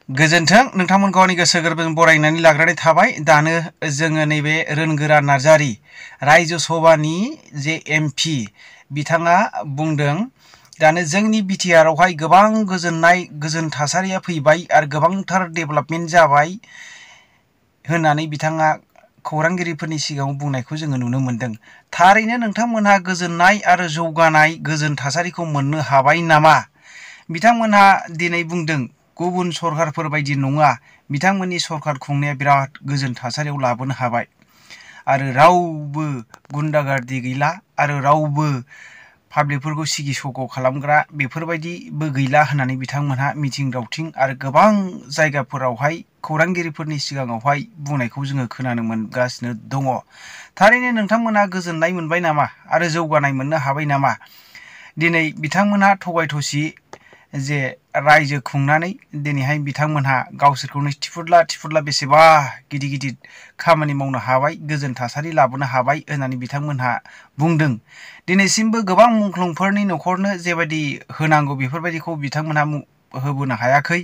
गोजोन्थों नोंथांमोनखौ आंनि गोसो गोरबोजों बरायनानै लाग्रोनाय थाबाय। दानो जोङो नैबे रोनगोरा नार्जारी रायजो सभानि जे एमपि बिथाङा बुंदों दानो जोंनि बिटिआरआवहाय गोबां गोजोन थासारिया फैबाय आरो गोबांथार डेभेलपमेन्ट जाबाय होननानै बिथाङा खौरांगिरिफोरनि सिगाङाव बुंनायखौ जोङो नुनो मोनदों। थारैनो नोंथांमोनहा गोजोननाय आरो जौगानाय गोजोन थासारिखौ मोननो हाबाय नामा? बिथांमोनहा दिनै बुंदों गुबुन सरकारफोर बायदि नङा, बिथांमोननि सरकार खुंनाया बिराद गोजोन थासारियाव लाबोनो हाबाय आरो रावबो गुन्डागार्दि गैला आरो रावबो पाब्लिकफोरखौ सिगि सग' खालामग्रा बेफोरबायदिबो गैला होननानै बिथांमोनहा मिथिं दावथिं आरो गोबां जायगाफोरावहाय खौरांगिरिफोरनि सिगाङावहाय बुंनायखौ जोङो खोनानो मोनगासिनो दङ। थारैनो नोंथांमोनहा गोजोननाय मोनबाय नामा आरो जौगानाय मोननो हाबाय नामा? दिनै बिथांमोनहा थगाय थसि जे रायजो खुंनानै दिनैहाय बिथांमोनहा गावसोरखौनो थिफुदला बेसेबा गिदिर खामानि मावनो हाबाय, गोजोन थासारि लाबोनो हाबाय होननानै बिथांमोनहा बुंदों। दिनैसिमबो गोबां मुंख्लंफोरनि न'खरनो जेबायदि होनांगौ बेफोरबायदिखौ बिथांमोनहा होबोनो हायाखै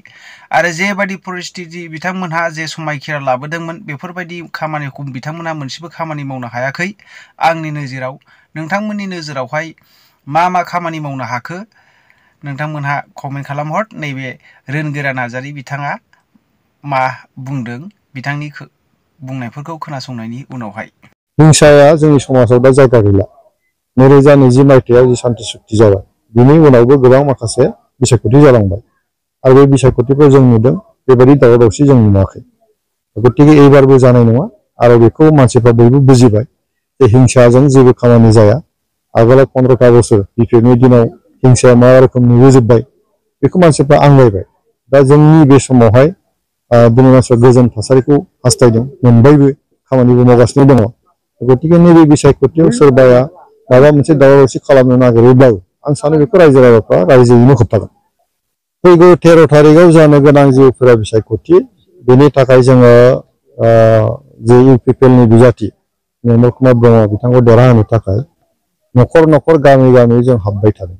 आरो जेबायदि परिस्थिति बिथांमोनहा जे समायखिरा लाबोदोंमोन बेफोरबायदि खामानिखौ बिथांमोनहा मोनसेबो खामानि मावनो हायाखै। आंनि नोजोराव नोंथांमोननि नोजोरावहाय मा खामानि मावनो हाखो नोंथांमोनहा कमेन्ट खालामहर। नैबे रोनगोरा नार्जारी बिथाङा मा बुंदों बिथांनि बुंनायफोरखौ खोनासंनायनि उनावहाय। हिंसाया जोंनि समाजाव दा जायगा गैला। 2020 मायथाइयाव जि सान्ति सुक्ति जाबाय, बिनि उनावबो गोबां माखासे बिसायख'थि जालांबाय आरो बे बिसायख'थिखौ जों नुदों, बेबायदि दावराव दावसि जों नुवाखै। गतिके एबारबो जानाय नङा आरो बेखौ मानसिफ्रा बयबो बुजिबाय जे हिंसाजों जेबो खामानि जाया। आगोलाव 15 बोसोर बिपिएफनि दिनाव हिंसाया मा रोखोम नुबोजोब्बाय बेखौ मानसिफ्रा आंगायबाय। दा जोंनि बे समावहाय दिनै मानसिफ्रा गोजोन थासारिखौ हास्थायदों, मोनबायबो, खामानिबो मावगासिनो दङ। गतिके नैबे बिसायख'थियाव सोरबाया माबा मोनसे दावराव दावसि खालामनो नागिरोब्लाबो आं सानो बेखौ रायजो राजाफ्रा रायजोयैनो होबथागोन। फैगौ 13 थारिखआव जानो गोनां जिउफोरा बिसायख'थि, बेनि थाखाय जोङो जे इउपिपिएलनि बिजाथि निर्मल कुमार ब्रह्म बिथांखौ देरहाहोनो थाखाय न'खर गामि जों हाबबाय थादों।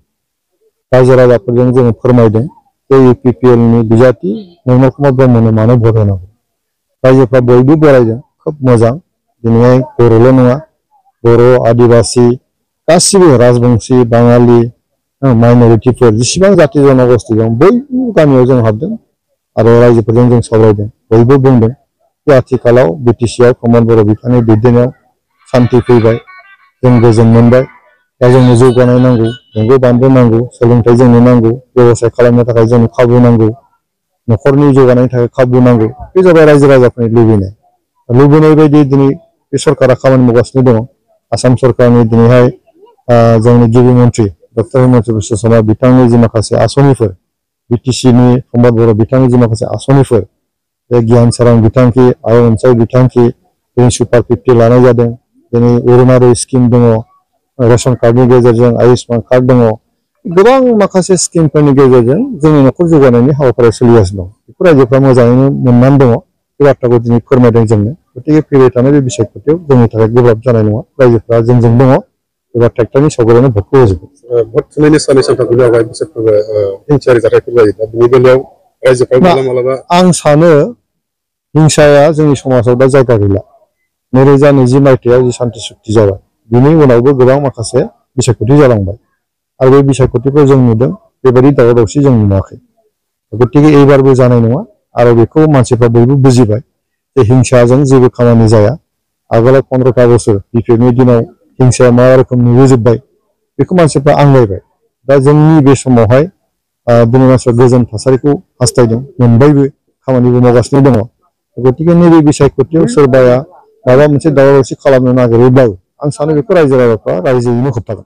रायजो राजाफोरजों जोङो फोरमायदों जे इउपिपिएलनि बिजाथि निर्मल कुमार ब्रह्मनो मानो भट होनांगौ। रायजोफ्रा बयबो बरायदों, खोब मोजां। दिनैहाय बर'ल' नङा, बर', आदिबासि गासिबो राजबंसि, बाङालि, माइन'रिटिफोर जेसेबां जाथि जन'गोष्ठी दं बयबो गामियाव जों हाबदों आरो रायजोफोरजों जों सावरायदों। बयबो बुंदों जे आथिखालाव बिटिसिआव प्रमद बर' बिफानि दैदेननायाव सान्थि फैबाय, जों गोजोन मोनबाय। दा जोंनो जौगानाय नांगौ, दंग' बान्दो नांगौ, सोलोंथाइ जोंनो नांगौ, बेब'साय खालामनो थाखाय जोंनो खाबु नांगौ, न'खरनि जौगानायनि थाखाय खाबु नांगौ। बे जाबाय रायजो राजाफोरनि लुबैनाय बायदि दिनै बे सरकारा खामानि मावगासिनो दङ। आसाम सरकारनि दिनैहाय जोंनि गिबि मन्थ्रि डक्टर हिमन्त बिश्व शर्मा बिथांनि जि माखासे आसनिफोर, बिटिसिनि प्रमद बर' बिथांनि जि माखासे आसनिफोर, बे गियान सारां बिथांखि, आइ अनसाय बिथांखि, दिनै सुपार 50 लानाय जादों, दिनै अरुण'दय स्किम दङ, रेशन कार्डनि गेजेरजों आयुष्मान कार्ड दङ, गोबां माखासे स्किमफोरनि गेजेरजों जोंनि न'खर जौगानायनि हाबाफारिया सोलिगासिनो दं। बेखौ रायजोफ्रा मोजाङैनो मोननानै दङ। बे बाथ्राखौ दिनै फोरमायदों जोंनो। गतिके फैबाय थानाय बे बिसायख'थियाव जोंनि थाखाय गोब्राब जानाय नङा। रायजोफ्रा जोंजों दङ। एबा ट्रेक्टरनि सावगारियानो भटखौ होजोबो। भट थुनायनि साननै सानथामनि उनावहाय बिसोरफोरबो हिंसायारि जाथायफोर जायो। दा बेनि बेलायाव रायजोफ्रा मालाबा आं सानो हिंसाया जोंनि समाजाव दा जायगा गैला। 2020 मायथाइयाव जि सान्ति सुक्ति जाबाय, बिनि उनावबो गोबां माखासे बिसायख'थि जालांबाय आरो बे बिसायख'थिखौ जों नुदों, बेबायदि दावराव दावसि जों नुवाखै। गतिके एबारबो जानाय नङा आरो बेखौ मानसिफ्रा बयबो बुजिबाय जे हिंसाजों जेबो खामानि जाया। आगोलाव 15 बोसोर बिपिएफनि दिनाव हिंसाया मा रोखोम नुबोजोब्बाय बेखौ मानसिफ्रा आंगायबाय। दा जोंनि बे समावहाय दिनै मानसिफ्रा गोजोन थासारिखौ हास्थायदों, मोनबायबो, खामानिबो मावगासिनो दङ। गतिके नैबे बिसायख'थियाव सोरबाया माबा मोनसे दावराव दावसि खालामनो नागिरोब्लाबो आं सानो बेखौ रायजो राजाफ्रा रायजोयैनो होबथागोन।